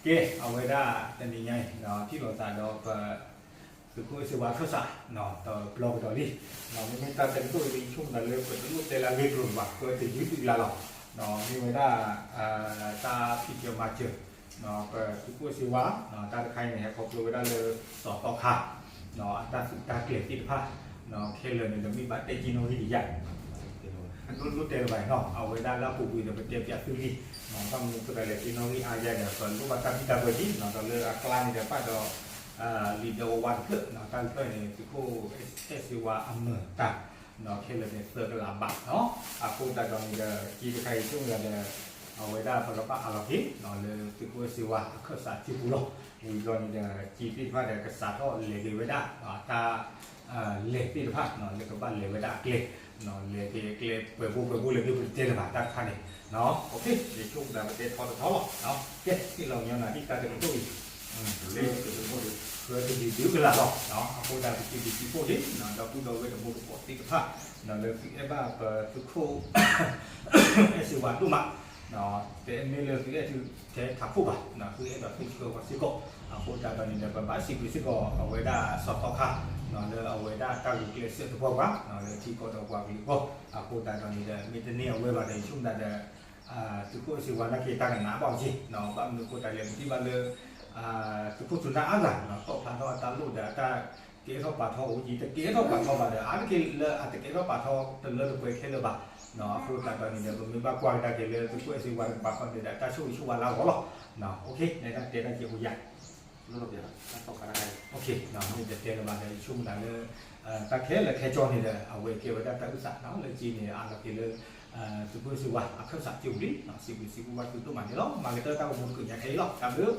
ကဲ အဝဲဒၣ်တနံၤညါအံၤ ထံၣ်လိာ်သးဒီးပ သုးခိၣ်စ့ဝါခၢၣ်စး တဘျီကဒီးလံ. မ့မ့ၢ်တၢ်တဲကတိၢ်အံၤ ယဆိကမိၣ်သးလၢပတလိၣ်တဲလၢအဂ့ၢ်ကျိၤဘၣ် ပတယုၢ်ဒုးလၢ်လီၤ. မ့ၢ်ဝဲဒၣ် တၢ်ဖံးစၢၤမၤစၢၤ ပသုးခိၣ်စ့ဝါ တၢ်တခါအံၤန့ၣ် ဟဲခီဖျိဝဲဒၣ်လၢ စီၤသီခါ အတၢ်သူၣ်တၢ်ကျဲၤသ့ၣ်တဖၣ် ခဲလၢာ်န့ၣ်ဒီး မ့ၢ်ဘၣ်တဲက့ၤနီၣ်ဂံၢ်ဒံးယါ လိၣ်လိၣ်တဲလၢၤဘၣ်နီၤ အဝဲဒၣ်လၢအပူၤကွံာ်ဒီး ပတဲပၠးသုလံ. ဘၣ်မနုၤအဃိသတးလဲၣ် က့ၤနီၣ်ဂံၢ်အါယါဒီး ပလိၣ်ဘၣ်တၢ်ဘံၣ်တၢ်ဘၢက့ၤနီၤ ဒီးလၢအကျါန့ၣ်ဒီး ပာ်ဒီး လံာ်ဒီဝါတဖျၢၣ် တၢ်တဖျၢၣ်န့ၣ် သုးခိၣ်အဲၣ်စ့ဝါအမၤတၢ် ခဲလၢာ်န့ၣ် သၢကလးဘးနီၤ အဃိသတးဒီးန့ၣ်ဒီး က့ၤတခါအံၤဆိကမိၣ်ဒီး အဝဲဒၣ်ပကဘၣ်အးလီၤက့ၤ လၢသုးခိၣ်အဲၣ်စ့ဝါအခၢၣ်စးစုပူၤလီၤ. ဝံၤဘျီန့ၣ်ဒီး က့ၤသ့ၣ်တဖၣ်ဒီး ကစးထီၣ်လဲၤက့ၤဝဲဒၣ် တၢ် လဲၤသ့ၣ်တဖၣ် လၢကဘၣ်လဲၤဝဲဒၣ်အကျဲ လဲၤက့ၤအကျဲ ပှဲၤဘိပှဲၤဘိလဲၣ် ဒ်ပတဲလၢၤဘၣ်တၢ်တခါန့ၣ် ယဆိကမိၣ်သးပတဲထီတထီလီၤ. ကဲ ဟ့ၣ်လီၤညီနၤဒ်တၢ်တဲကတိၢ်အံၤ လၢ ဃၢတဒုဒုကလးလီၤ. အဃိသတးပစံးဘျုးစံးဖှိၣ်ဒံး ဒီပုၢ်ဒီဝဲၢ်တံၤသကိးသ့ၣ်တဖၣ် လၢသုအဲၣ်ဘၣ်ပသုးခိၣ် အဲၣ်စ့ဝါဒိၣ်မး တမ့ၢ်လၢသုအဲၣ်ထဲထးခိၣ်ဘၣ် သုအဲၣ်ဒိးသုဆှၢဃီၤစ့ၢ်ကီး အဃိသတးဒီးန့ၣ်ဒီး ပဘၣ်စံးဘျုးစ့ၢ်ကီး အဝဲဒၣ်စီၤသီခါ လၢအဝဲဒၣ်တၢ်ဂုာ်ကျဲးစၢးသပှၢ်ပှၢ် လၢထံကီၢ်ဒီးပှၤကလုာ်အဂီၢ် အဃိသတးဒီးန့ၣ်ဒီး မ့ၢ်တန့ၢ်အဝဲဘၣ်ဒီး ယဆိကမိၣ်သးဒီး သုးခိၣ်အဲၣ်စ့ဝါနာ်က့ၤတၢ်ကနးဘၣ်အီၤက့ၤ ဘၣ်မနုၤအဃိသတးလဲၣ် ပထံၣ်ဘၣ်လၢ သုးခိၣ်စူၤနါအါဂၤ သီၣ်ဖျါထီၣ်အတၢ်လိၣ်ဒီးအတၢ်ကဲထီၣ်ပာ်ထီၣ်အိၣ်က့ၤ တကဲထီၣ်ပာ်ထီၣ်ဘၣ်ဒီး အါတက့ၢ်လၢအတကဲထီၣ်ပာ်ထီၣ်တလၢတပှဲၤခဲလၢာ်ဘၣ် အဃိသတးဒီးန့ၣ်ဒီး ပမ့ၢ်ဘၣ်ကွၢ်ကဒါက့ၤလၢသုးခိၣ်အဲၣ်စ့ဝါတကပၤဃီန့ၣ်ဒီး တၢ်ဆိၣ်ဂ့ၤဆိၣ်ဝါလၢအဂီၢ်လီၤ. နတၢ်တဲတၢ်ကဲးအိၣ်ယၤ မ့ၢ်တတဲလၢၤဘၣ်ဒီး ယဆိကမိၣ်သးလၢ တၢ်ခဲလၢာ်ခဲဆ့န့ၣ်ဒီး အဝဲကဲဝဲဒၣ်တၢ်အုၣ်သးလၢက့န့ၣ် အါလီၤက့ၤလၢ သုးခိၣ်အဲၣ်စ့ဝါအခၢၣ်စးကၠိပူၤလံ စံးဘျုးစံးဖှိၣ်ဘၣ်သုဒိၣ်မးန့ၣ်လီၤ. မၤကတၢၢ်တၢ်ဂီၤမူတကၠိညါခဲအံၤလီၤ တၢ်ဘျုး